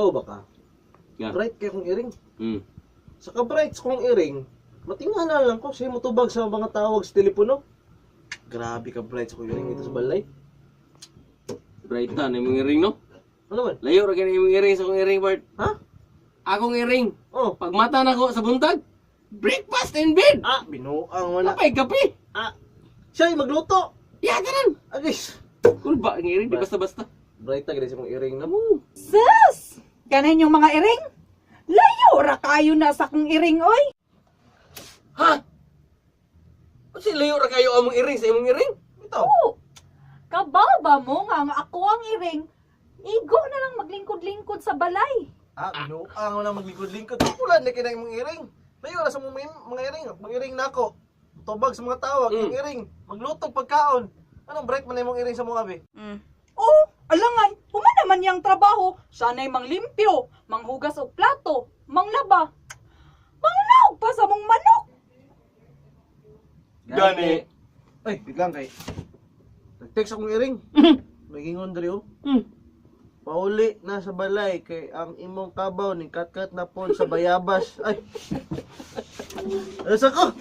Kabaw ba ka? Nga. Bright kay kong iring. Sa ka-bright sa kong iring, matingala lang ko siya motubag sa mga tawag sa telepono. Grabe ka bright sa kong iring dito sa balay. Bright na imong iring, no? Ano man? Layo ra kini imong iring sa akong iring, Bart. Ha? Akong iring. Oh. Pagmata nako sa buntag, breakfast in bed. Ah, binuang wala. Kapay kape. Ah, siya magluto. Ya tanan. Agis. Kulba ang iring, di basta-basta. Bright na gid sa mong iring na mo. Sus! Ganin yung mga iring? Layo ra kayo na sa akong iring, oy! Ha? Unsa layo ra kayo among iring sa imong iring? Ito. Oo! Kabaw ba mo nga nga ako ang iring? Igo na lang maglingkod-lingkod sa balay. Ah, binuang wala maglingkod-lingkod. Wala na kay imong iring. Layo ra sa mong mga iring. Mag-iring nako. Tubag sa mga tawag, imong iring. Magluto pagkaon. Anong bright man na imong iring sa mong abi? Oo, alangan, human naman niyang trabaho. Sana'y manglimpyo, manghugas og plato, manglaba. Manglaog pa sa mong manok. Gani. Ay, biglang kay. Nag-text akong iring. May gingon diri oh. Pauli na sa balay kay ang imong kabaw ni katkat na pod sa bayabas. Ay. Ano sa ko?